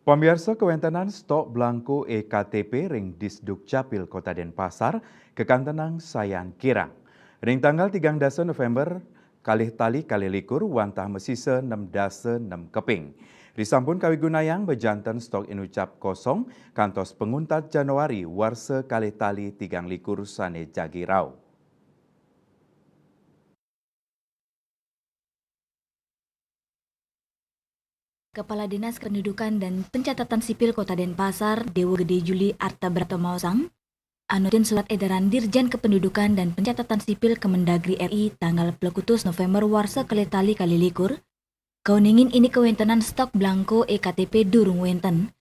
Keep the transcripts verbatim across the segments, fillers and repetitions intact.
Pamiarsa, kawéntenan stok blangko e K T P ring Disdukcapil Kota Denpasar kakantenang sayan kirang. Ring tanggal tigang dasa November, kalih tali kalih likur wantah masisa nem dasa nem keping. Risampun kawigunayang majanten stok inucap kosong kantos panguntat Januari warsa kalih tali tigang likur sané jagi rauh. Kepala Dinas Kependudukan dan Pencatatan Sipil Kota Denpasar, Dewa Gede Juli Arta Brata maosang, anutin surat edaran Dirjen Kependudukan dan Pencatatan Sipil Kemendagri R I tanggal plekutus November warsa kalih tali kalih likur, kauningin indik kawéntenan stok blangko e K T P durung wénten.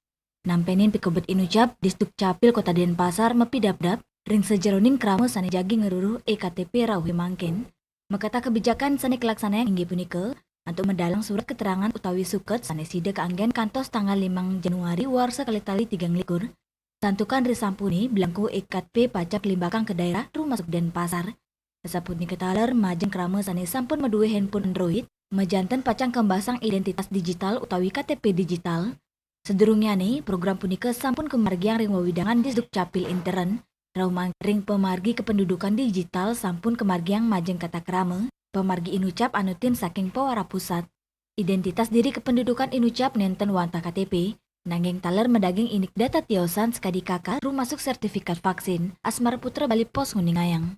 Nampénin pikebet inucap, Disdukcapil Kota Denpasar mapidabdab ring sajeroning krama sané jagi ngruruh e K T P rauhé mangkin. Makatah kabijakan sané kalaksanayang inggih punika, antuk medalang surat keterangan utawi suket sané sida kaanggén kantos tanggal limang Januari warsa kalih tali tigang likur. Santukan risampuné, blangko e K T P pacang kalimbakang ka daerah, rumasuk Denpasar. Sapunika taler majeng krama sané sampun madué handphone Android, majanten pacang kembasang identitas digital utawi K T P digital. Sadurungnyané, program punika sampun kamargiang ring wewidangan Disdukcapil intern. Rauh mangkin ring pamargi kependudukan digital sampun kamargiang majeng katakrama, pamargi inucap anutin saking pawara pusat. Identitas diri kependudukan inucap nénten wantah K T P, nanging taler madaging indik data tiosan sakadi K K, rumasuk sertifikat vaksin, Asmara Putra Bali Post nguningayang.